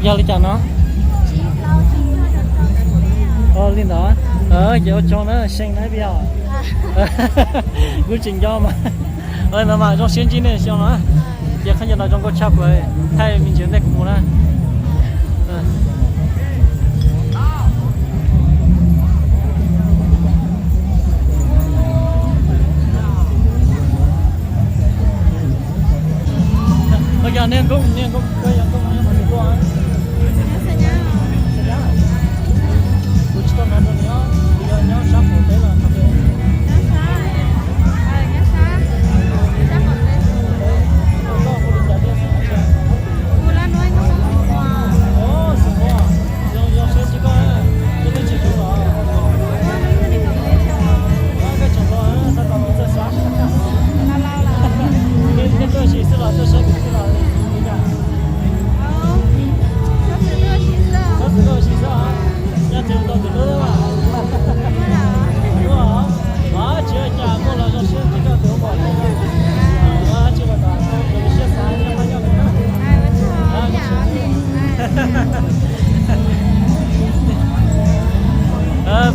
Yog li cas no? Li ntawd, ces ua tsaug na, seej na vij os. Kuv tsis nco mas. No mas zoo siab ntsib nej xyoo no. Ces khaub ncaws no zoo nkauj tshaj plaws, thaij me ntsis nej kuv mus na. Ua cas niag nkauj, niag nkauj, koj yog nkauj nyob qhov twg tuaj? Xeem Nyab. Kuv tsis tau hnov rau nws os, yog nyob sab qaum teb los qhov twg? Koj hu li cas tiag? Xeem Nyab. Xeem Nyab, zoo siab ntsib koj, koj twb tsis xyoo los. Koj tseem hluas, tau tus txawj xav. Koj tuaj ua si xwb los tuaj saib kuv xwb los li cas? Txhob txwm tuaj ua si xwb os. Nyob twg tau tus hlub os. Tsis ua cas, muaj los zoo siab ntsib koj tus ua muam. Tsis ua cas, zoo siab xav nyob qab nyob.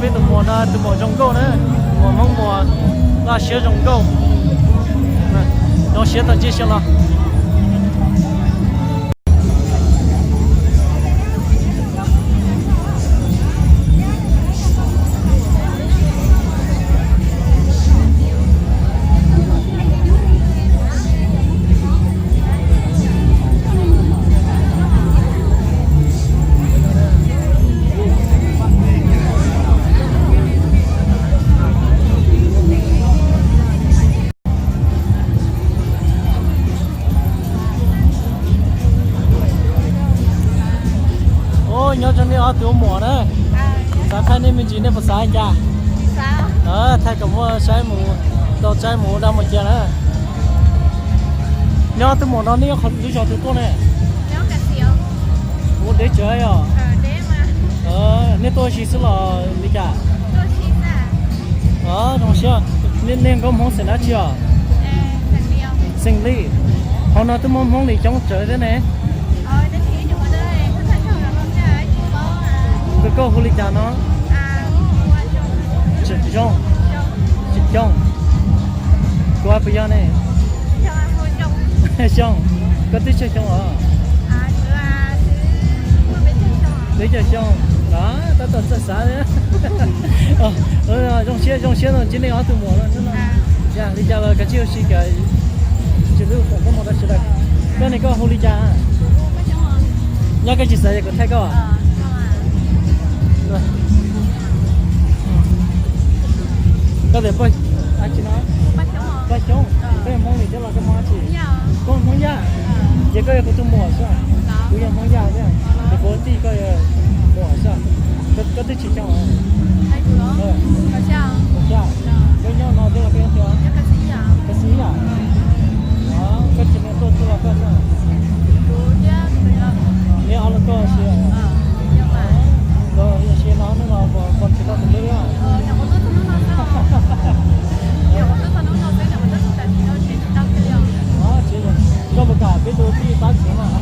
Peb tus muam no, tus muam zoo nkauj na, muam Hmoob muam laj siab zoo nkauj. Zoo siab tau ntsib xyoo no. Nyob zoo nej ob tug muam na, xav thaij nej me ntsis nej puas xav cas? Thaij kom muaj saib mus, tau saib mus ua dab mus cia na. Nyob tus muam no nej nyob qhov lub zos twg tuaj ne? Ua deb tsawv yog? Nej tuaj ua si xwb los li cas? Zoo siab. Nej nkauj Hmoob xeem dab tsi os? Xeem Lis. Qhov no twb muaj Hmoob Lis coob tsawv thiab ne. Tus koj hu li cas no? Tsis Xyooj. Tsis Xyooj. Kuv puas yog ne? Xyooj, koj twb tsawg xyoo os? Peb caug xyoo. Tab tom txawj xav. Zoo siab, zoo siab no ntsib nej ob tug muam no. Yog li cas los kav tsij ua si kom tsis lub foom koob hmoov dab tsi lawm. Koj ne koj hu li cas? Nyob koj tsis xav ces kuv thaij koj. Koj tias Paj Xyooj, koj Hmoob Lis thiab los koj Hmoob dab tsi? Koj Hmoob Yaj. Ces koj yog kuv tus muam xwb. Kuv yog Hmoob Yaj thiab. Ces kuv tij koj yog muam xwb. Koj twb tsis xyoo. Kaum xya. Koj nyob no thiab los koj nyob twg? Kaum xya. Koj tsis niam tuaj tuaj los koj xwb? Neb ob leeg tuaj ua si. Los ua si no nej los puas tsis tau tus hlub? Koj puas kam peb tus tij pab txiv mas?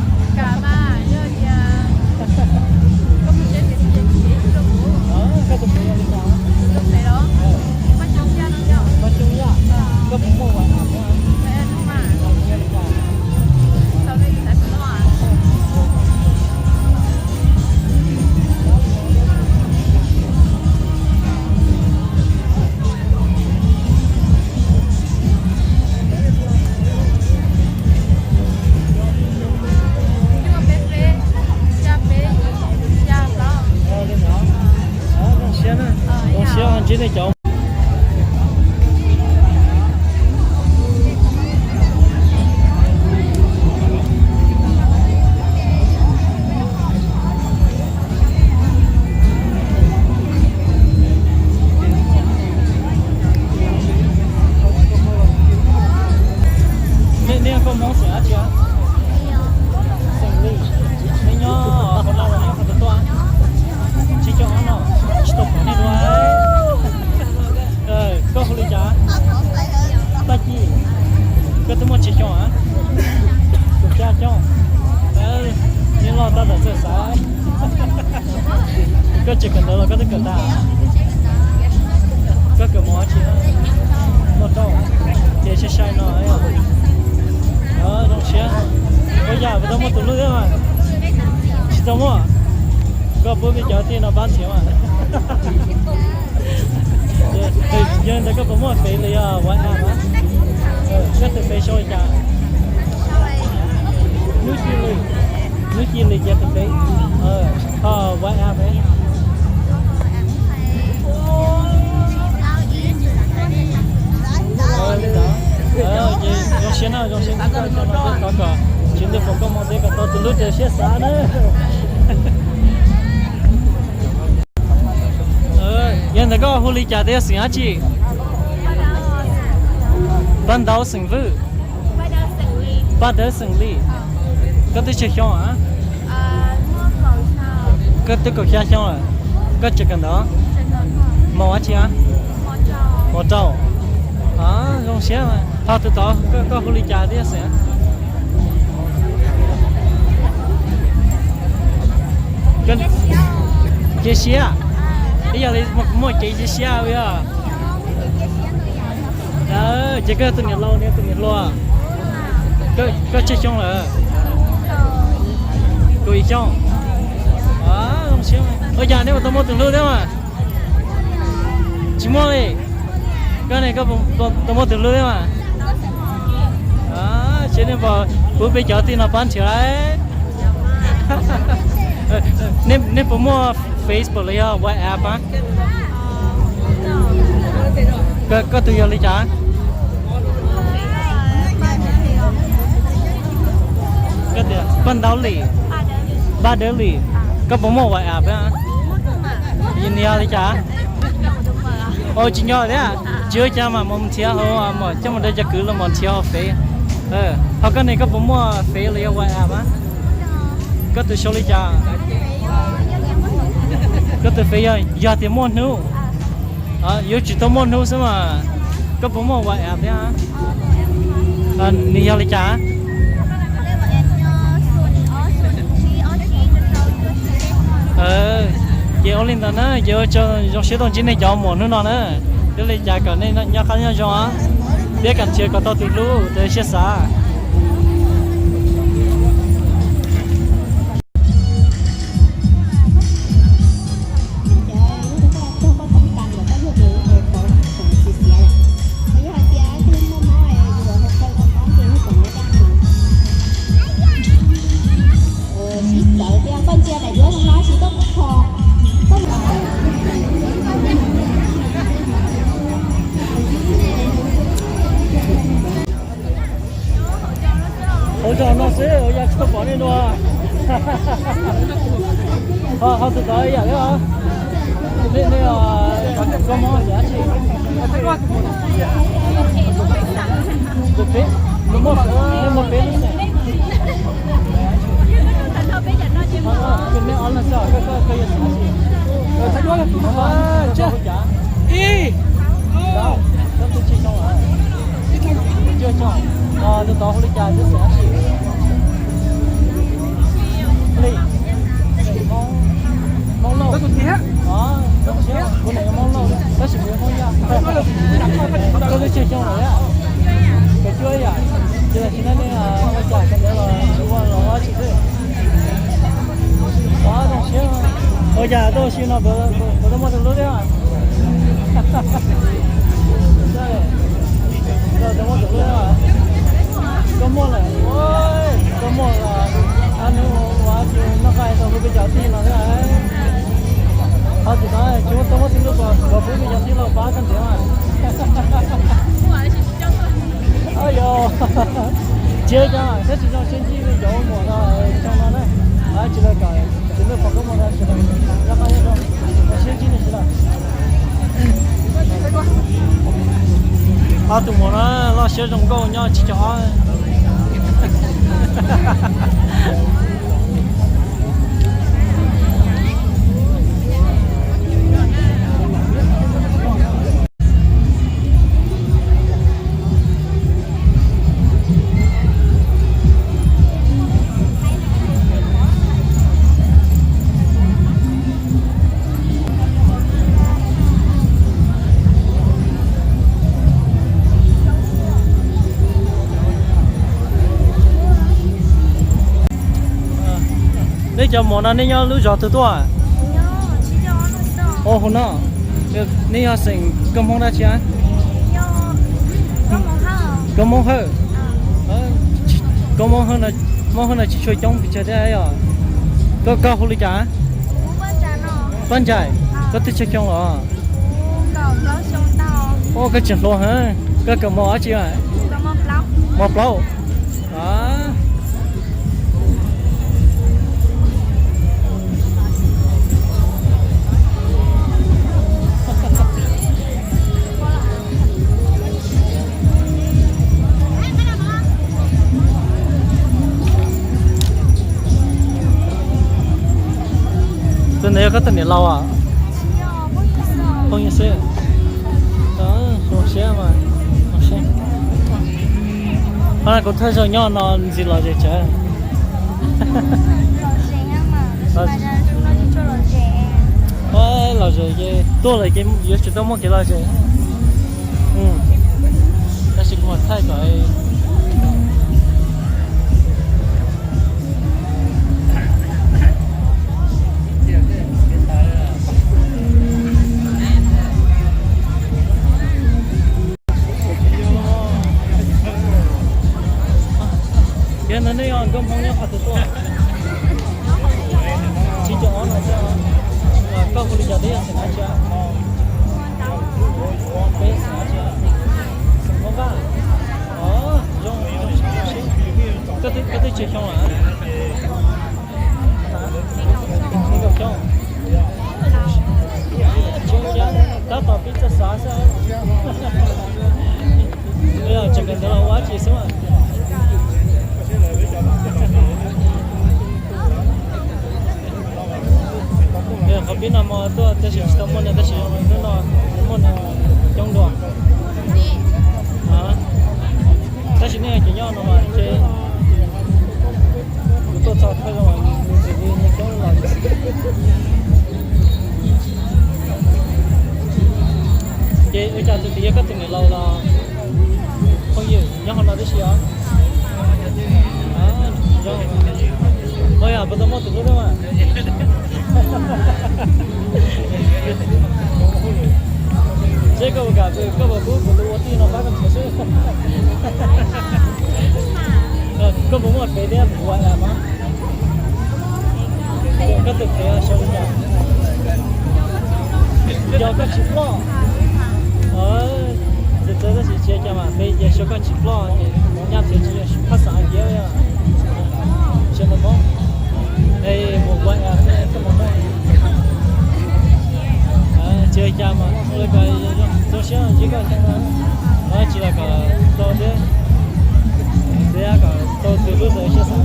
Koj tus txiv yog li cas? Paj Xyooj Yaj. Koj puas muaj WhatsApp? Zoo siab na, zoo siab ntsib nej cov. Nej koj Hmoob xeem dab tsi? Xeem Lis. Nej nyob qhov no los nyob qhov twg tuaj? Tsib caug ob no, tsis tau pom nej dua. Koj hu li cas? Paj Ci. Koj twb muaj tsib xyoo a? Kaum xya xyoo. Nej Tab tom txawj xav. Koj tsis kawm ntawv los koj twb kawm tag? Koj kawm mos dab tsi? Mos rau. Ces sai sai no. Zoo siab. Ua yam puas tau muaj tus hlub thiab mas? Tsis tau muaj. Koj pub peb cov tij no pab nrhiav mas. Yog li ntawd koj puas muaj fev los yog WhatsApp? Koj tus fev sau li cas? Hnub Ci Lis. Hnub Ci Lis ces tus fev. Ho WhatsApp? Li ntawd. Ces zoo siab na, zoo siab ntsib koj, thov kom tswv ntuj foom koob hmoov thiab kom tau tus hlub raws siab xav na. Yog ntawd koj hu li cas thiab xeem dab tsi? Paj Ntau xeem Vwj. Paj Dawb xeem Lis. Koj twb tsawg xyoo? Koj twb kaum xya xyoo lawm. Koj tseem kawm ntawv mos dab tsi? Mos rau. Zoo siab. Ho tus tod koj hu li cas thiab xeem? Cia siab. Ib yam li muaj cev cia siab yog. Ces koj yog tus niam laus, nws yog tus niam hluas. Koj tsawg xyoo lawm? Kaum ib xyoo. Zoo siab. Ua cas neb puas tau muaj tus hlub thiab mas? Tsis muaj li. Koj ne, koj puas tau muaj tus hlub thiab mas? Seb nej puas pub peb cov tij no pab nrhiav lawm. Nej puas muaj Facebook los yog WhatsApp? Koj tus yog li cas? Paj Ntau Lis, Paj Dawb Lis. Koj puas muaj WhatsApp? Nws yog li cas? Tsis nco thiab. Tsis ua cas mas mus nrhiav hauv, coj mus rau cov kwv los mus nrhiav hauv fev. Ho koj ne, koj puas muaj fev los yog WhatsApp? Koj tus sau li cas? Koj tus fev yog, yog tias muaj hnub. Yuav tsum tau muaj hnub xwb mas. Koj puas muaj WhatsApp thiab? Nws yog li cas? Ces ua li ntawd na, ces ua tsaug, zoo siab tau ntsib nej cov muam hnub no na. Yog li cas kom nej nyob qab nyob zoo, peb kam nrhiav kom tau tus hlub raws siab xav. Ua zaum no xwb, ua yog tsis tau pom nej dua. Ho tus tod ib yam thiab. Nej, nej koj muaj xeem dab tsi? Tus peb, nej muaj peb lub xeem. Koj, koj yog xeem dab tsi? Ib, koj twb tsis xyoo lawm? Cuaj xyoo. Tus tod hu li cas, twb xeem dab tsi? Hli. Hmoob Lauj. Kuv niam yog Hmoob Lauj tab sis kuv yog Hmoob Yaj. Koj twb tsawg xyoo lawm? Kaum cuaj yam. Ces tam sim no nej ua cas kawm ntawv los tsis ua los ua dab tsi xwb? Ua zoo siab. Ua cas tuaj ua si no puas tau muaj tus hlub thiab? Tau muaj tus hlub thiab. Koj muaj lawm. Koj muaj los, ab, nub ua dab tsi noj qab tau hu peb cov tij no thiab. Ho tsis tau, tsis muaj, tau muaj tus hlub puas pub peb cov tij laug pab koj nrhiav mas? Yog, tsis cov, thiab tsis zoo siab ntsib cov muam no, xyoo no na. Tsis los kom tus hlub pom koob hmoov no, tsis los nyob qab nyob zoo, zoo siab ntsib nej tsis los. Ob tug muam no loj siab zoo nkauj nyob tsis cov ob. Cov muam no nej nyob lub zos twg tuaj? Ua hu no. Nej yog xeem koj Hmoob dab tsi? Koj Hmoob Hawj. Koj Hmoob Hawj no tsis tshua coob pes tsawg thiab yog? Koj, koj hu li cas? Pab Ntsais. Koj twb tsawg xyoo los? Ua koj tseem hluas heev. Koj kawm mos dab tsi? Mos plaub. Tus ntawd yog koj tus niam laus? Phooj ywg xwb. Zoo siab mas. Zoo siab. Kuv thawj zaug nyob no ntxiv lom zem tsawv. Lom zem ces tuaj lawm ces yuav tsum tau muaj kev lom zem. Tab sis kuv mam thaij kom. Yog no nej yog nkauj Hmoob nyob qhov twg tuaj? Tsib caug ob no xwb. Koj hu li cas thiab yog xeem dab tsi? Peb xeem dab tsi? Xeem Hmoob Vaj. Zoo, koj twb tsawg xyoo lawm? Ib kaum xyoo. Tab tom pib txog xav xwb. Tseem kawm ntawv los ua dab tsi xwb mas. Qhov pib no hmo tuaj tab sis tsis tau muaj neeg, tab sis hnub no muaj neeg coob dua. Tab sis nej cov nyob no mas ces kuv tuaj txog thawj zaug mas neeg coob los. Ces ua cas tus twg yog koj tus niam laus los phooj ywg nyob qhov no tib si os? Ua yog puas tau muaj tus hlub thiab mas? Seb koj puas kam, koj puas pub kuv tus ua tij no pab koj nrhiav xwb. Koj puas muaj fev thiab ua mas? Koj tus fev xyov li cas? Yog koj tsis ploj. Txawm txawv tab sis tsis ua cas mas fev ces xyov koj tsis ploj ces nyaj txhia tsis yog phaj xav kiv yog tsis mus Hmoob. Es mus ua koj mus Hmoob. Tsis ua cas mas zoo siab ntsib koj xyoo no. Tsis los kom tau thiab, thiab kom tau tus hlub tau siab xav.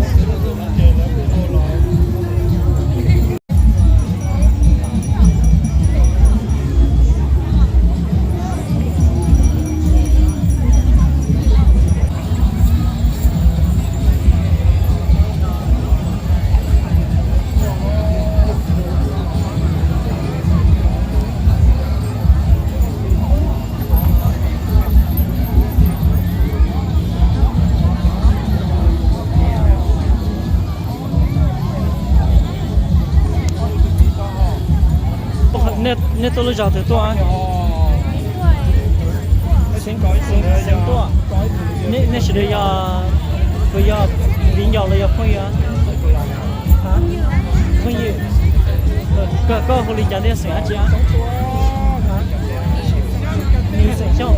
Nej tuaj lub zos twg tuaj? Xeev tuaj. Nej sawv daws yog, puas yog viv ncaus los yog phooj ywg? Phooj ywg. Koj hu li cas thiab xeem dab tsi? Xeem Xyooj.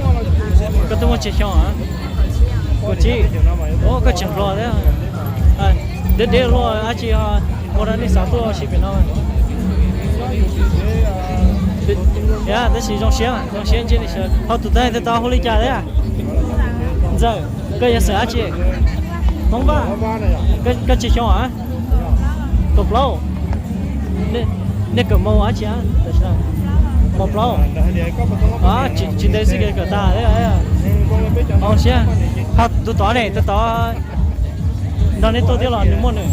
Koj twb muaj tsawg xyoo? Kaum tsib. Koj tseem hluas thiab. Deb deb luaj dab tsi ua rau nej xav tuaj ua si pem no? Tab sis zoo siab, zoo siab ntsib nej sawv. Ho tus tab thiab tod hu li cas thiab? Ntxawm. Koj yog xeem dab tsi? Hmoob Vaj. Koj tsawg xyoo? Kaum plaub. Nej kawm mos dab tsi? Mos plaub. Tsis ntev xwb kawm tag. Zoo siab. Ho tus tod ne, tus tod nrog nej tuaj thiab los nws muaj nws?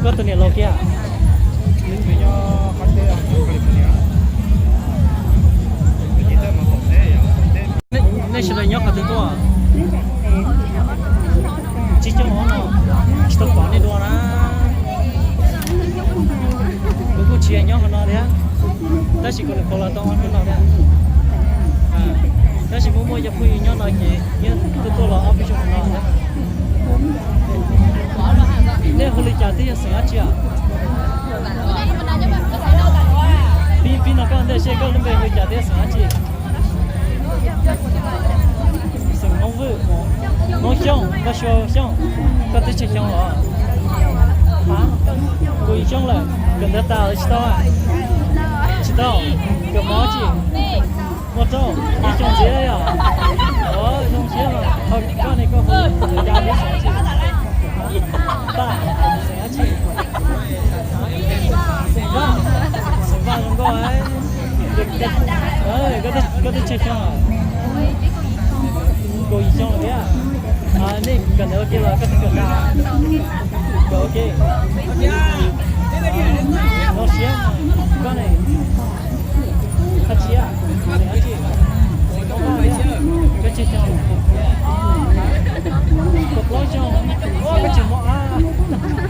Koj tus niam laus kiag. Nej sawv daws nyob qhov twg tuaj? Tsib caug ob no, tsis tau pom nej dua na. Tsis yog nyob qhov no thiab, tab sis kuv nyuam qhuav los tau ob hnub no thiab. Tab sis muaj muaj cov phooj ywg nyob no ces yeej tuaj tuaj los ob peb zaug no thiab. Nej hu li cas thiab yog xeem dab tsi? Pib pib no koj ntej seb koj lub npe hu li cas thiab xeem dab tsi? Xeem Hmoob Vwj, Hmoob Xyooj, koj suav Xyooj, koj twb tseg Xyooj los? Kuv yim xyoo lawm, kawm ntawv tas los tsis tau? Tsis tau. Kawm mos tsi? Muaj rau ib xyoo ntxiv yom. Zoo siab mas. Koj ne koj hu li cas thiab xeem dab tsi? Xeem Vaj, xeem Vaj zoo nkauj. Koj twb tseg Xyooj lawm? Kaum yim xyoo lawm thiab. Nej kawm ntawv ua ke los koj twb kawm tag? Kawm ua ke. Zoo siab. Koj ne? Hab tsi, xeem dab tsi? Koj tseg Xyooj? Kaum plaub xyoo. Koj tsis mob ab.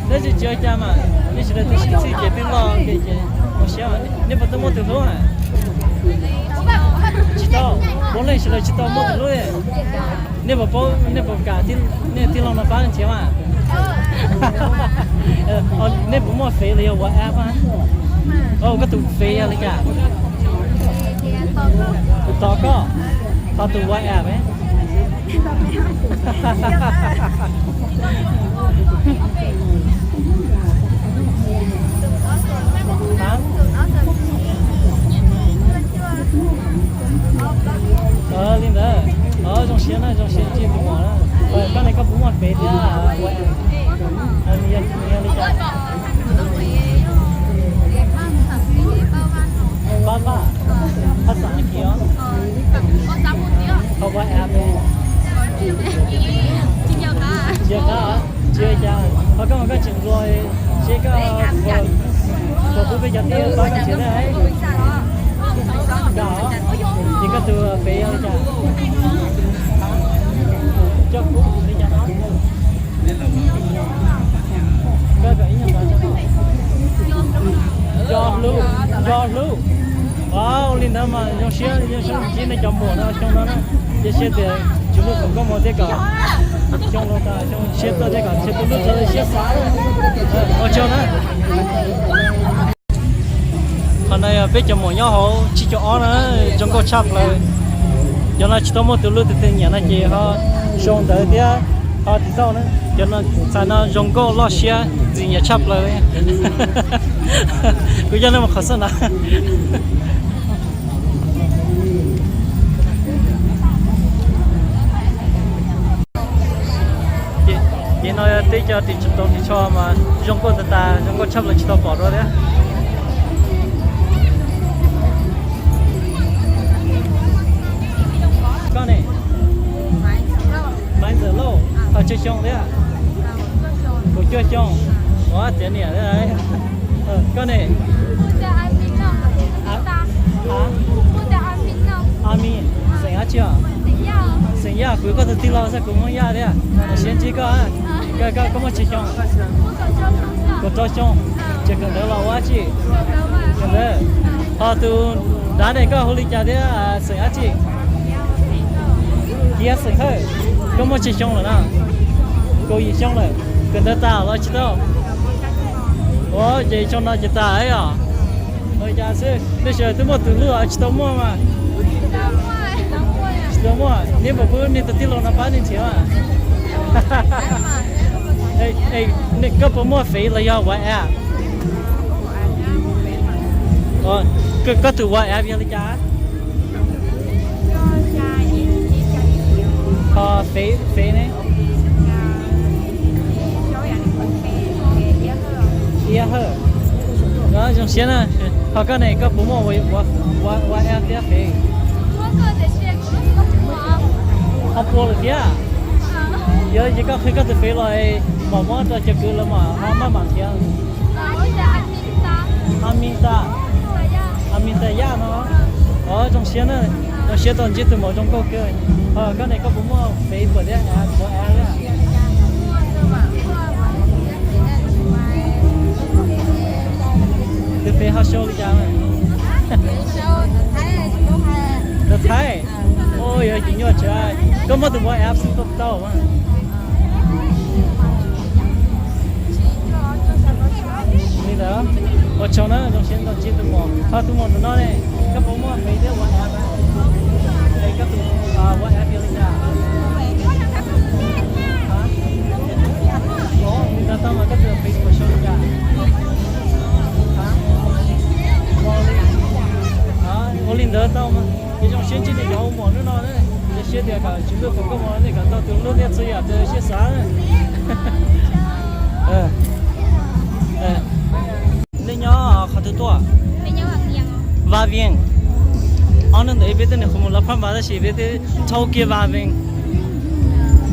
Tab sis tsis ua cas mas, nej sawv daws twb sib txig ces twb loj ces zoo siab. Nej puas tau muaj tus hlub? Tsis tau. Puav leej sawv daws tsis tau muaj tus hlub. Nej puas paub, nej puas kam nej tij laug no pab nrhiav mas? Nej puas muaj Fev los yog WhatsApp? Koj tus Fev yog li cas? Tus tod koj, ho tus WhatsApp? Li ntawd. Zoo siab na, zoo siab ntsib tus muam na. Koj ne koj puas muaj Fev thiab WhatsApp? Nws yog li cas? Pab pab, phaj xav Askiv os. Ho WhatsApp? Tsis nco qab, tsis ua cas. Ho koj mas koj tseem hluas, seb koj puas pub peb cov tij pab koj nrhiav thiab. Ces koj tus Fev yog li cas? Coj kuv li cas no? Nco hlub, nco hlub. Ua li ntawd mas zoo siab, zoo siab ntsib nej cov muam no xyoo no na. Cia siab tias tsis muaj khoom nkauj mog thiab kom xyoo no tas xyoo tshiab tuaj thiab kom tshiab tuaj lub rau siab xav. Ua tsaug na. Qhov no yog peb cov muam nyob hauv tsib caug ob na, zoo nkauj tshaj plaws. Cov no tsis tau muaj tus hlub tus twg nyiam no ces ho sau ntawv thiab ho tiv tauj na. Cov no txhais no zoo nkauj loj siab ntxim nyiam tshaj plaws. Kuv coj nej mus qhov xab na. Ces no yog teb cov tim tau tim tsho mas zoo nkauj tag tas, zoo nkauj tshaj plaws tsis tau pom dua thiab. Koj ne? Maiv Ntxawm Lauj, ho tsawg xyoo thiab? Kaum cuaj xyoo. Ua tiav niam thiab. Koj ne? A Mis, xeem dab tsi os? Xeem Yaj, kuv koj tus tij laug xwb, kuv Hmoob Yaj thiab. Siab ntsib koj. Koj muaj tsawg xyoo? Kaum rau xyoo. Tseem kawm ntawv los ua dab tsi? Kawm ntawv. Ho tus nrad ne koj hu li cas thiab xeem dab tsi? Kiav xeem Hawj. Koj muaj tsawg xyoo lawm na? Kaum yim xyoo lawm. Kawm ntawv tas los tsis tau? Ua ces xyoo no ces tas os. Ua cas xwb, nej sawv daws twb muaj tus hlub tsis tau muaj mas? Tsis tau muaj, nej puas pub nej tus tij laug no pab nej nrhiav mas? Koj puas muaj Fev los yog WhatsApp? Koj tus WhatsApp yog li cas? Ho Fev, Fev ne? Iab Hawj. Zoo siab na. Ho koj ne, koj puas muaj WhatsApp thiab Fev? Ho puas lawm thiab. Yog ces koj qhia koj tus Fev los mam muab rau cov kwv lawv mam ho maj mam nrhiav. A Mis tas, A Mis tas Yaj no. Os, zoo siab na, zoo siab tau ntsib tus muam zoo nkauj kawg. Ho koj ne, koj puas muaj Fev thiab? Puas add thiab? Peb ho sau li cas? Ntawv Thaib. Ua yog cim nyuaj tshaj. Koj muaj tus WhatsApp xwb tau tau mas. Li ntawd, ua tsaug na, zoo siab tau ntsib tus muam. Ho tus muam ntawm no ne, koj puas muaj Face thiab WhatsApp? Es koj tus WhatsApp yog li cas? Li ntawd tau mas koj tus Facebook sau li cas? Ua li ntawd tau mas. Ces zoo siab ntsib nej cov ua muam hnub no na. Zoo siab tias kom Tswv Ntuj foom koob hmoov nej kom tau tus hlub thiab txhua yam raws siab xav. Nej nyob qhov twg tuaj? Vaj Viaj. Ob hnub ntawd peb tuaj nws qhov mus lawv phab npas tab sis peb twb thauj kiag Vaj Viaj.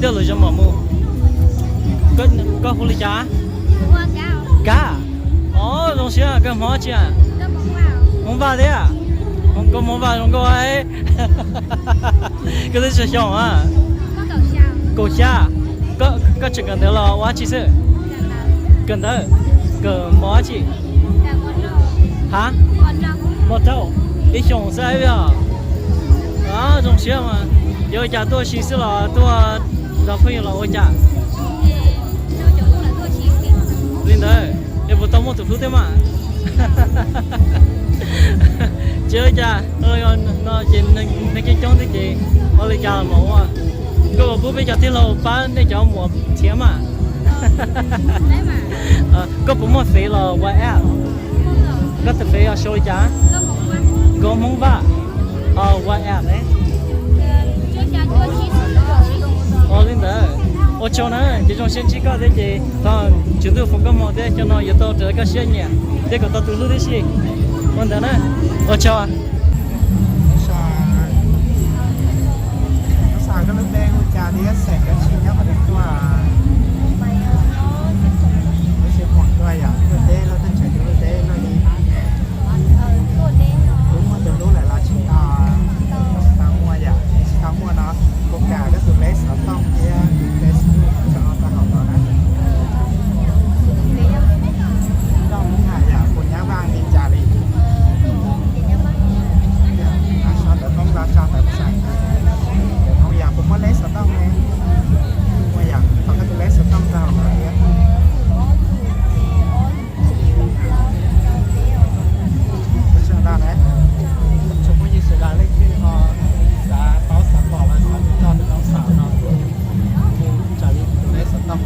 Coj lus zoo mom mus. Koj hu li cas? Kab. Os, zoo siab, koj Hmoob dab tsi? Hmoob Vaj thiab. Koj Hmoob Vaj zoo nkauj. Koj twb tsawg xyoo a? Kaum xya. Koj tseem kawm ntawv los ua dab tsi xwb? Kawm ntawv. Kawm mos dab tsi? Ha? Mos rau. Ib xyoos xwb os. Zoo siab mas. Yuav ua cas, tuaj ua si xwb los tuaj nrog phooj ywg los ua cas? Li ntawd es puas tau muaj tus hlub thiab mas? Tsis ua cas, no ces neeg coob coob thiab ces ua li cas los mas ua. Koj puas pub peb cov tij laug pab nej cov muam thiab mas? Koj puas muaj Face los WhatsApp? Koj tus Face sau li cas? Nkauj Hmoob Vaj. WhatsApp ne? Ua li ntawd, ua tsaug na, ces zoo siab ntsib koj thiab ces thov Tswv Ntuj foom koob hmoov thiab xyoo no yuav tau raws li koj siab nyiam thiab kom tau tus hlub tib si. Ua ntawd na, ua tsaug. Xav koj lub npe hu cas thiab xeem dab tsi nyob qhov twg tuaj? Lub Xeev Khuam tuaj yom, tuaj deb lub teb chaws, tuaj deb lub li. Twb muaj tus hlub lawm los tsis tau, tsis tau muaj yom, tsis tau muaj no, kuv kam koj tus leb xov tooj thiab tus Facebook tso rau hauv no na. Koj Hmoob Vaj yom, puas nyab Vaj li cas li? Sau ntawv Hmoob los tso ntawv Xais. Ntawv Hmoob yom, puas muaj leb xov tooj ne? Muaj yom, thov koj tus leb xov tooj rau hauv no thiab. Ua tsaug ntau na, tsoom phooj ywg sawv daws leej twg ho xav paub xav pom los xav tus toj tus noob xav no, hu raws li tus leb xov tooj.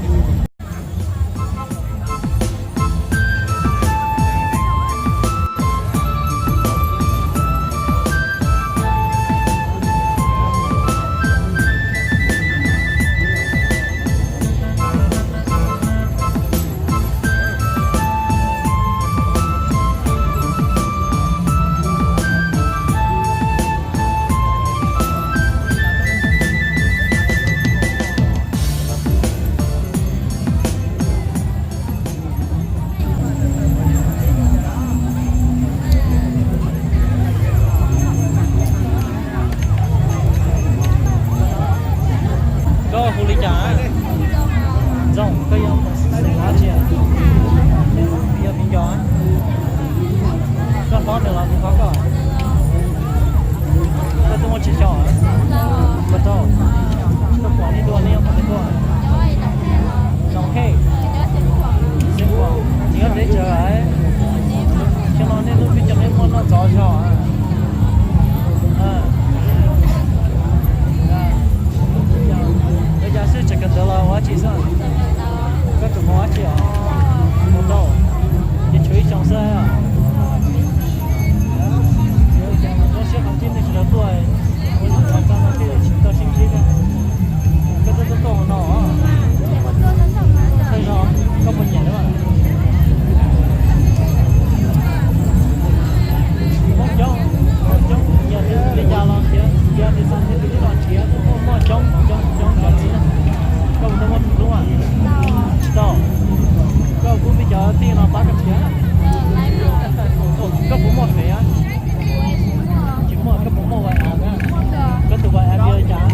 Koj hu li cas? Ntxoog, koj yog xeem dab tsi? Yog viv ncaus. Koj hlob nws los nws hlob koj? Koj twb muaj tsib xyoos? Koj rau, koj pom nej dua nej nyob qhov twg tuaj? Zoov Hej. Xeev Khuam, tsis nyob teb chaws lawm. Xyoo no nej lub teb chaws nej muaj noj txov zog. Ua cas xwb tseem kawm ntawv los ua dab tsi xwb? Koj tseem mus ua dab tsi os? Mus rau, ces tshuav ib xyoos xwb. Zoo siab qhov ntsib nej sawv daws tuaj, ua ntawm no thiaj tsis tau sib ntsib thiab. Koj tuaj tuaj tuaj hauv no, thawj zaug koj puas nyiam na? Hmoob coob, Hmoob coob, nyias li cas los nrhiav, nrhiav nws txog nws twb los nrhiav, muaj coob coob coob cov txiv. Koj puas tau muaj tus hlub? Tsis tau. Koj pub peb cov tij no pab koj nrhiav. Koj puas muaj Face? Tsis muaj. Koj puas muaj WhatsApp? Koj tus WhatsApp yog li cas?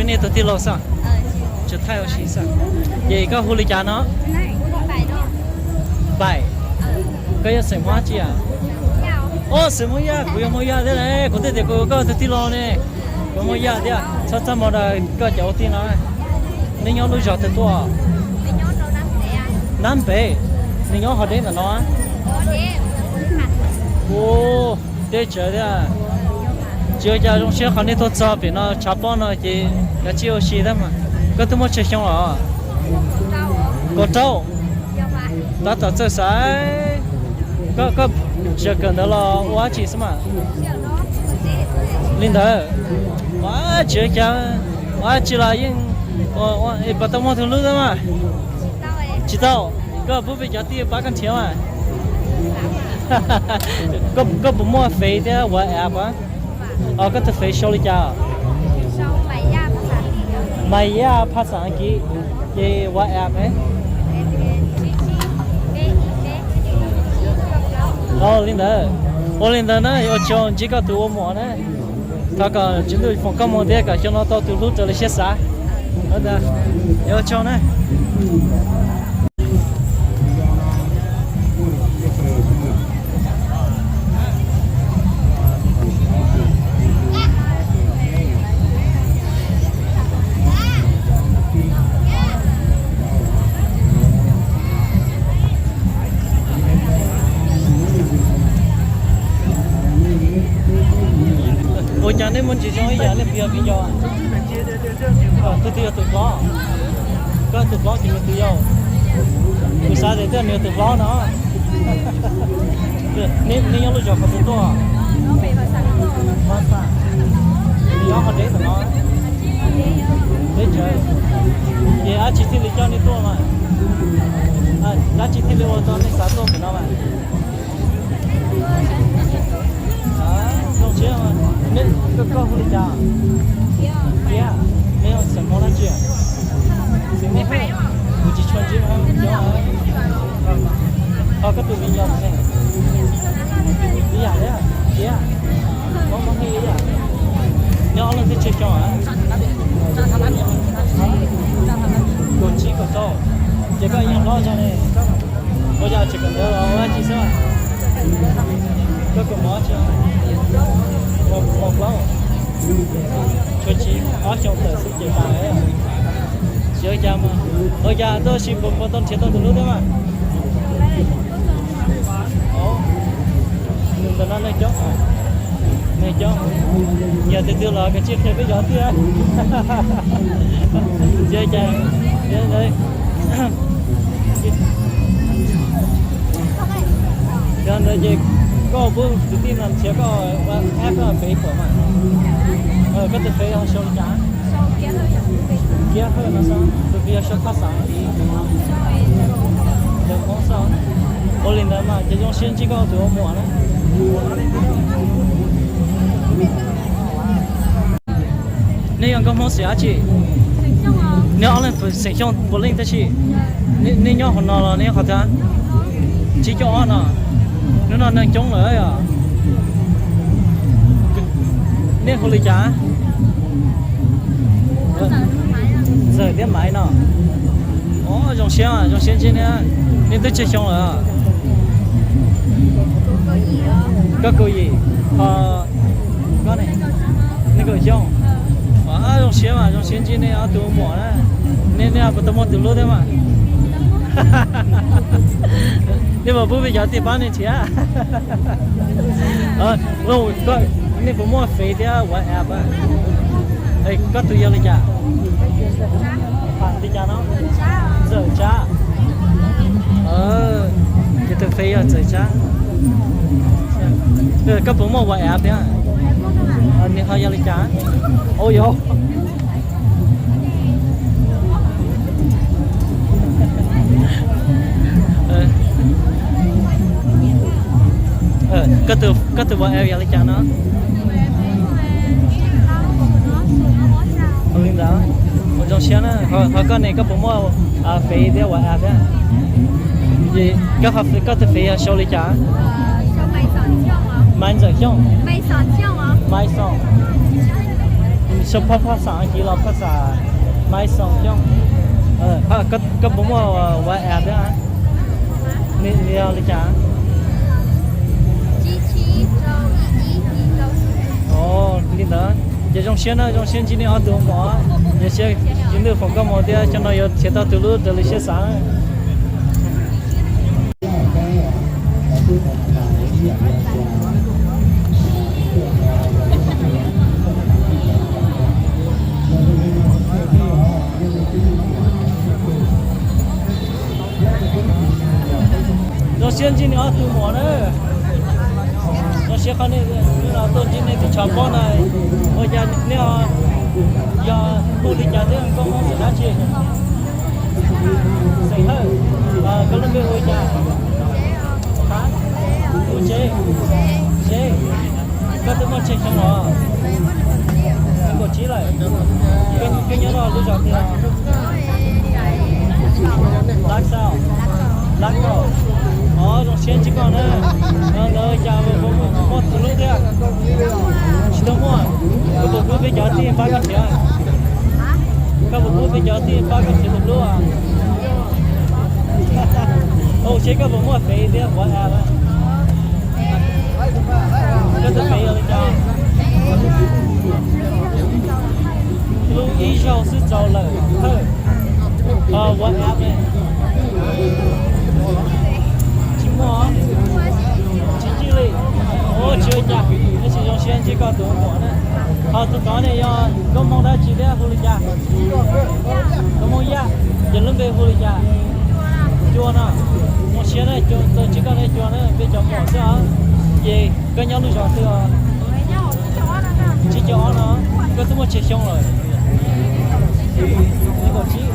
Nej tug tij laug xwb, tsis thaij ua si xwb. Ces koj hu li cas no? Npaim. Koj yog xeem Hmoob dab tsi? Os, xeem Hmoob Yaj, kuv yog Hmoob Yaj thiab ne, kuv twb tias kuv koj tug tij laug ne. Kuv Hmoob Yaj thiab, txhob txaj muag rau koj cov ua tij no. Nej nyob lub zos twg tuaj? Nab Npev. Nej nyob ho deb ntawm no? Ua, deb tsawv thiab. Tsis ua cas, zoo siab qhov nej tuaj txog pem no tshav pob no ces kav tsij ua si thiab mas. Koj twb muaj tsawg xyoo los? Kaum rau. Tab tom txawj xaiv. Koj, koj tsis kawm ntawv los ua dab tsi xwb mas? Li ntawd. Ua tsis ua cas, ua dab tsi los yeej, puas tau muaj tus hlub thiab mas? Tsis tau. Koj pub peb cov tij pab koj nrhiav mas. Koj puas muaj Fev thiab WhatsApp? Koj tus Fev sau li cas? Maiv Yaj phaj xaj Askiv, ces WhatsApp. Li ntawd, ua li ntawd na, ua tsaug ntsib koj tus ua muam na. Thov kom Tswv Ntuj foom koob hmoov thiab kom xyoo no tau tus hlub raws li siab xav. Ua tsaug na. Ua cas nej muaj ntsis zoo ib yam li yog viv ncaus? Koj twb yog tus hlob, koj tus hlob ces nws tus yau. Kuv xav tias twb yog nws tus hlob no. Nej nyob lub zos qhov twg tuaj? Nyob qhov deb ntawm no. Deb tsawv. Ces dab tsi thiaj li coj nej tuaj mas? Dab tsi thiaj li ua rau nej xav tuaj pem no mas? Zoo siab. Koj hu li cas? Kiab. Nej yog xeem Hmoob dab tsi? Xeem Hmoob. Kuv tsis tshua ntsib Hmoob coob. Ho koj tus viv ncaus ne? Ib yam thiab, Kiab. Hmoob Hmoob Hej ib yam. Nyob ob leeg twb tsawg xyoo? Kaum tsib kaum rau. Ces koj yog hlob zog ne? Ua yog tsis kawm ntawv los ua dab tsi xwb? Koj kawm mos tsi? Mos plaub. Tshuav tsis ob xyoo tawm xwb ces tas. Tsis ua cas mas. Ua cas tuaj si puas tau nrhiav tau tus hlub thiab mas? Ntawm no neeg coob, neeg coob. Yog tus twg los kav tsij qhia peb cov tiag. Tsis ua cas. Yog ntawd ces koj pub kwv tij no nrhiav koj ua ab koj Facebook mas. Koj tus Face ho sau li cas? Kiab Hawj no xwb. Tus twg yog sau phaj xaj? Ntawm Hmoob xwb. Ua li ntawd mas ces zoo siab ntsib koj tus ua muam na. Nej yog nkauj Hmoob xeem dab tsi? Nej ob leeg xeem Xyooj puav leej tab sis. Nej nyob hauv no los nej nyob qhov twg? Tsib caug ob no. Hnub no neeg coob lawm yom. Nej hu li cas? Ntxawm thiab Maiv no. Os, zoo siab, zoo siab ntsib nej. Nej twb tsawg xyoo lawm? Koj kaum yim, ho koj ne? Nees nkaum xyoo. Os, zoo siab mas, zoo siab ntsib nej ob tug muam na. Nej, nej puas tau muaj tus hlub thiab mas? Nej puas pub peb cov tij pab nej nrhiav? Nej puas muaj Face thiab WhatsApp? Koj tus yog li cas? Li cas no? Ntxawm Tsab. Ces tus Face yog Ntxawm Tsab. Koj puas muaj WhatsApp thiab? Nws ho yog li cas? Ua yog. Koj tus, koj tus WhatsApp yog li cas no? Ua li ntawd, ua zoo siab na. Ho koj ne, koj puas muaj Face thiab WhatsApp thiab? Koj, koj tus Face yog sau li cas? Maiv Ntxawm Xyooj. Maiv Xyooj. Sau phaj, phaj xav Askiv los phaj xav Maiv Xoom coob. Koj puas muaj WhatsApp thiab? Nws yog li cas? Li ntawd ces zoo siab na, zoo siab ntsib nej ob tug mog. Yog siab, Tswv Ntuj foom koob hmoov thiab xyoo no yuav nrhiav tau tus hlub raws li siab xav. Zoo siab ntsib nej ob tug mog na. Zoo siab qhov nej tuaj ntsib nej tus tshav pob na. Ua cas nej yog hu li cas thiab koj muaj xeem dab tsi? Xeem Hawj. Koj lub npe hu li cas? Hu Tsev. Tsev. Koj twb muaj tsawg xyoo los? Kaum tsib lawm. Koj nyob rau lub zos twg? Lab Xaus. Lab Kaum. Os, zoo siab ntsib koj na. Ntawd cas muaj tus hlub thiab? Tsis tau muaj. Koj puas pub peb cov tij pab koj nrhiav? Koj puas pub peb cov tij pab koj nrhiav tus hlub? Ua seb koj puas muaj Fev thiab WhatsApp. Koj tus Fev yog li cas? Hlub ib zaug xwb txaus lawm Hawj. Ho WhatsApp ne? Tsis muaj. Tsis ntsib li. Ua tsis ua cas, tab sis zoo siab ntsib koj tus muam na. Ho tus tod ne yog koob hmoov dab tsi thiab hu li cas? Koob hmoov Yaj. Ces lub npe hu li cas? Cua no. Zoo siab na, tau ntsib koj ne Cua na, peb cov muam xwb os. Ces koj nyob lub zos twg os? Tsib caug ob no, koj twb muaj tsawg xyoo lawm? Kaum tsib.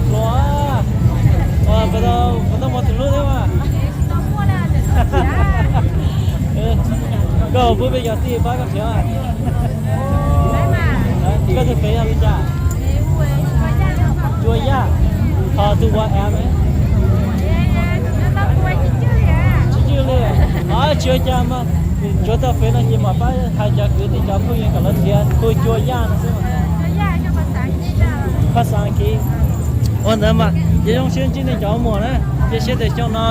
Hluas. Puas tau muaj tus hlub thiab mas? Koj puas pub peb cov tij pab koj nrhiav? Koj tus Fev yog li cas? Cua Yaj. Ho tus WhatsApp? Tsis ntsib li. Tsis ua cas mas, tsuav tau Fev no ces mam pab hais cov kwv tij cov phooj ywg kom lawv nrhiav hu Cua Yaj no xwb. Phaj xav Askiv. Ua ntawd mas ces zoo siab ntsib nej cov muam na. Cia siab tias xyoo no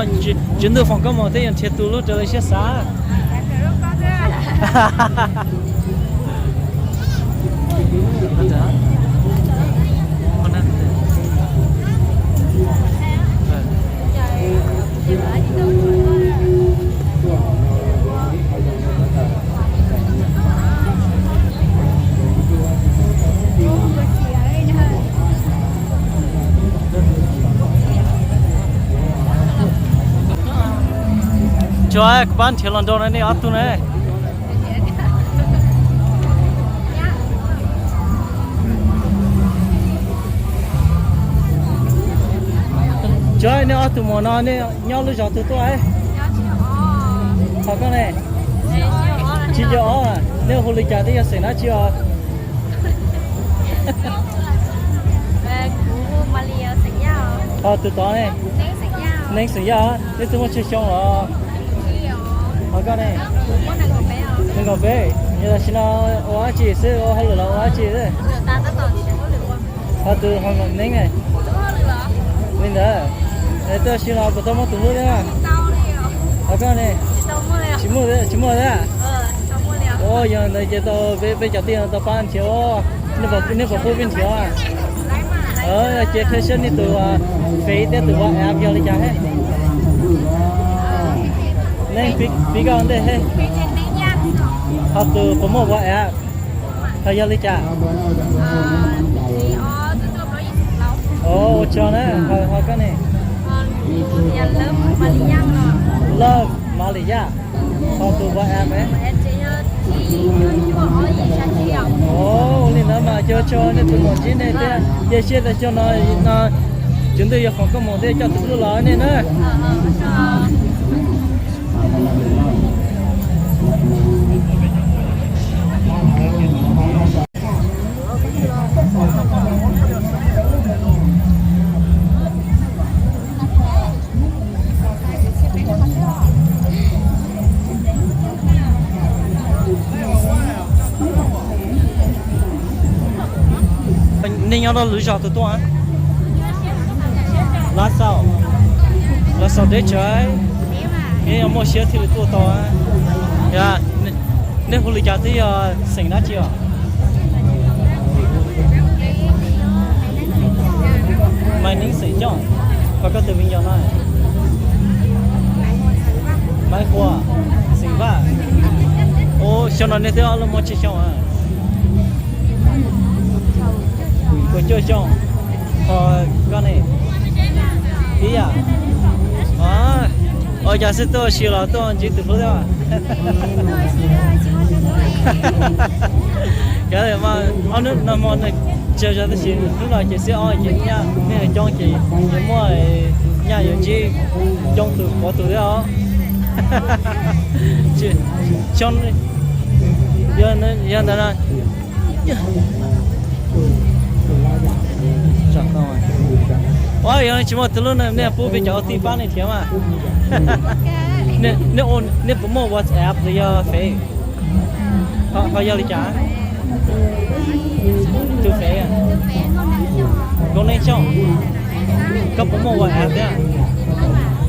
Tswv Ntuj foom koob hmoov thiab yuav nrhiav tus hlub raws li siab xav. Tsuav kuv pab nrhiav los nrau na nej ob tug na. Tsuav nej ob tug muam no nej nyob lub zos twg tuaj? Ho koj ne? Tsib caug ob, nej hu li cas thiab yog xeem dab tsi os? Ho tus tod ne? Neeb xeem Yaj, nej twb muaj tsawg xyoo los? Ho koj ne? Nees nkaum peb, yog tam sim no ua dab tsi xwb, ua hauj lwm los ua dab tsi xwb? Ho tus Neeb ne? Li ntawd, tam sim no puas tau muaj tus hlub thiab? Ho koj ne? Tsis muaj, tsis muaj thiab. Ua yog ntawd ces tau peb cov tij no tau pab nrhiav, nej puas pub peb nrhiav? Ces qhia saib nej tus Fev thiab tus WhatsApp yog li cas thiab. Neeb, pib koj ua ntej thiab. Ho tus puas muaj WhatsApp? Ho yog li cas? Ua tsaug na, ho koj ne? Love Malis Yaj. Ho tus WhatsApp ne? Ua li ntawd mas ua tsaug nej tus muam ntsib nej thiab, cia siab tias xyoo no no Tswv Ntuj yuav foom koob hmoov thiab coj tus hlub los nej na. No lwm zos twg tuaj? Lav Xaus. Lav Xaus deb tsawv. Muaj siab thiaj li tuaj tau. Nej hu li cas thiab yog xeem dab tsi os? Maiv Neeb xeem Xyooj. Ho koj tus viv ncaus no? Maiv Huas xeem Vaj. Xyoo no nej twb ob leeg muaj tsawg xyoo? Kaum cuaj xyoo. Ho koj ne? Ib yam. Ua cas xwb tuaj ua si los tuaj ntsib tus hlub thiab? Ob hnub no hmo nws tsawg zog tab sis hnub no ces xiab ob ces nyaj nej coob ces yuav muaj nyaj yuav ntsib coob tus pov tus thiab os. Yog ntawd no. Ua yog tsis muaj tus hlub nej pub peb cov ua tij pab nej nrhiav mas. Nej puas muaj WhatsApp los yog Face? Ho yog li cas? Tus Face Nkauj Neeb Xyooj. Koj puas muaj WhatsApp thiab?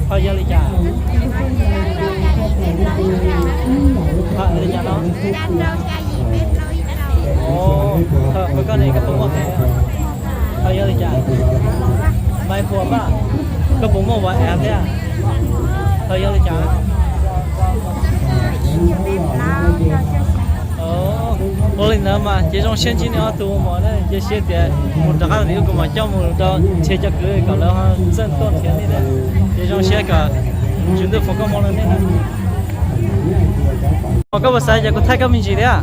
Ho yog li cas? Li cas no? Koj ne koj puas muaj Face? Ho yog li cas? Maiv Huas Vaj. Koj puas muaj WhatsApp thiab? Ho yog li cas? Ua li ntawd mas ces zoo siab ntsib nej ob tug ua mos na, cia siab tias mus rov qab tim ub kuv mam coj mus rau nrhiav cov kwv kom lawv ho txawj tuaj nrhiav nej thiab. Ces zoo siab kom Tswv Ntuj foom koob hmoov rau nej na. Koj puas xav tias kuv thaij koj me ntsis thiab?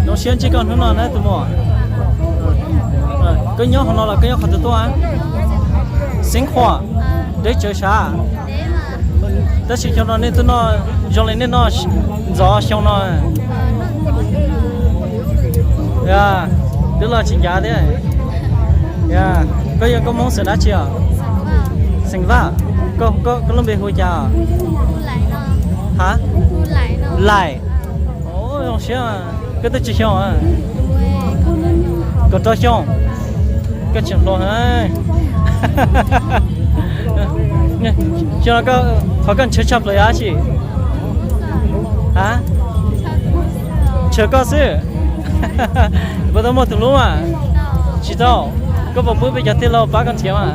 Zoo siab ntsib koj hnub no na tus muam. Koj nyob qhov no los koj nyob qhov twg tuaj? Xeev Khuam, deb tsawv sav. Tab sis xyoo no nej twb noj zoo li nej noj ntxov xyoo no. Twb los tsis ncav thiab. Koj yog nkauj Hmoob xeem dab tsi os? Xeem Vaj. Koj lub npe hu cas? Ha? Laim. Zoo siab. Koj twb tsawg xyoo? Kaum rau xyoo. Koj tseem hluas heev. Xyoo no qhov koj ntshaw tshaj plaws yog dab tsi? Ha? Ntshaw koj xwb. Puas tau muaj tus hlub mas? Tsis tau. Koj puas pub peb cov tij laug pab koj nrhiav mas?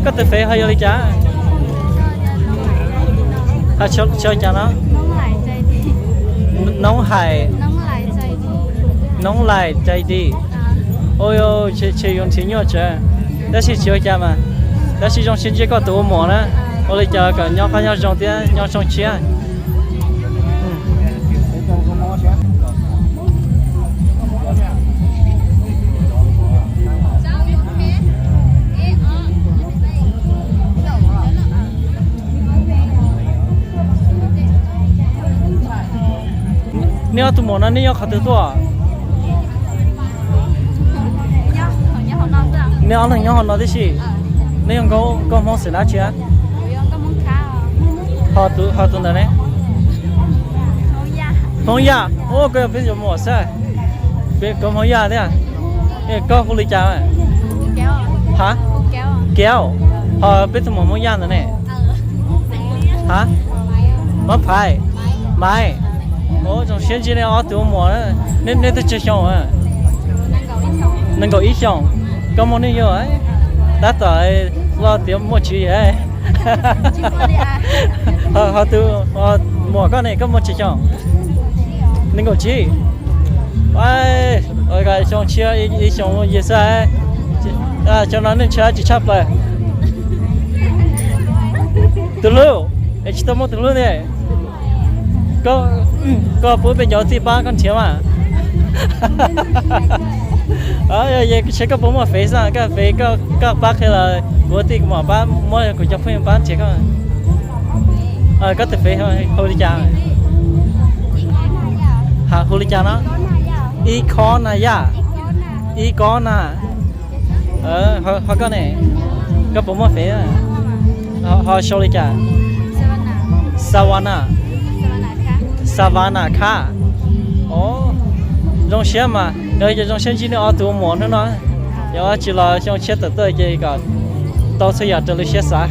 Koj tus Face ho yog li cas? Ho tsis ua cas no? Noob Hais. Noob Lais Cai Di. Ua, nrhiav nyuaj tsawv. Tab sis tsis ua cas mas. Tab sis zoo siab ntsib koj tus ua muam na. Ua li cas kom nyob qab nyob zoo thiab nyob zoo tshiab. Nej ob tug muam no nej nyob qhov twg tuaj? Nej ob leeg nyob hauv no tib si. Nej yog nkauj Hmoob xeem dab tsi? Ho tus ntawd ne? Hmoob Yaj. Ua, koj yog peb cov muam xwb. Peb kov Hmoob Yaj thiab. Koj hu li cas? Ha? Kev. Ho peb tus muam Hmoob Yaj ntawd ne? Ha? Mab Phaiv. Maiv. Ua, zoo siab ntsib nej ob tug muam. Nej twb tsawg xyoo? Nees nkaum ib xyoos. Koj muaj neej yog? Tab tom los tiav muaj txiv. Ho tus muam koj ne koj muaj tsawg xyoo? Nees nkaum tsib. Xyoo tshiab ib xyoos yig xwb. Xyoo no nej ntshaw dab tsi tshaj plaws? Tus hlub. Es tsis tau muaj tus hlub ne. Koj puas peb cov tij pab koj nrhiav mas? Yog seb koj puas muaj Face xwb, koj Face koj pab qhia los kuv tij kuv mam pab muab kuv cov phooj ywg pab nrhiav koj. Koj tus Face hu li cas? Ha, hu li cas no? Ib Khob Na Yaj. Ib Khob Na. Ho koj ne? Koj puas muaj Face? Ho sau li cas? Savannah. Savannah Khab. Os, zoo siab mas, yog zoo siab ntsib nej ob tug muam hnub no. Yog tsis los xyoo tshiab tawm tuaj ces kom tau txhua yam raws li siab xav.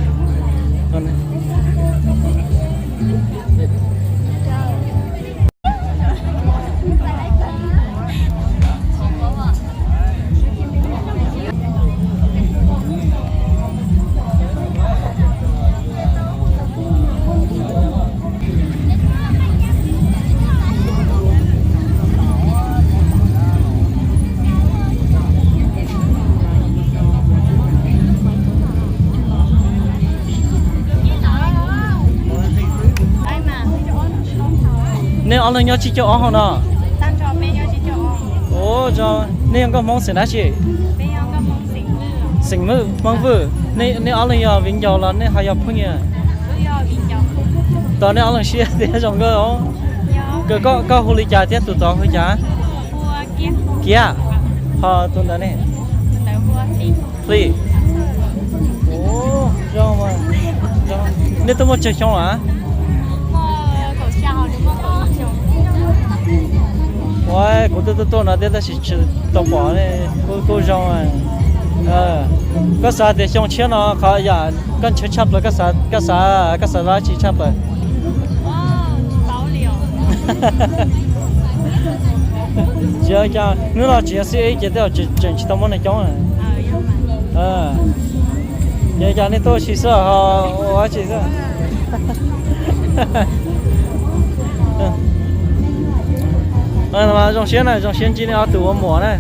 Nej ob leeg nyob tsib caug ob hauv no? Ua, nej yog nkauj Hmoob xeem dab tsi? Xeem Vwj, Hmoob Vwj. Nej ob leeg yog viv ncaus los nej ho yog phooj ywg? Tos nej ob leeg siab thiab zoo nkauj os. Koj hu li cas thiab tus tod hu li cas? Kiab. Ho tus ntawd ne? Hli. Nej twb muaj tsawg xyoo lawm? Ua, kuv twb tuaj tuaj no thiab tab sis tsis tau pom. Kuj zoo. Koj xav tias xyoo tshiab no qhov yam koj ntshaw tshaj plaws, koj xav, koj xav dab tsi tshaj plaws? Tsis, hnub no tseem yog xib ib ces tej zaum tseem tsis tau muaj neeg coob. Ces cas nej tuaj ua si xwb ho ua dab tsi xwb? Zoo siab na, zoo siab ntsib nej ob tug ua muam na.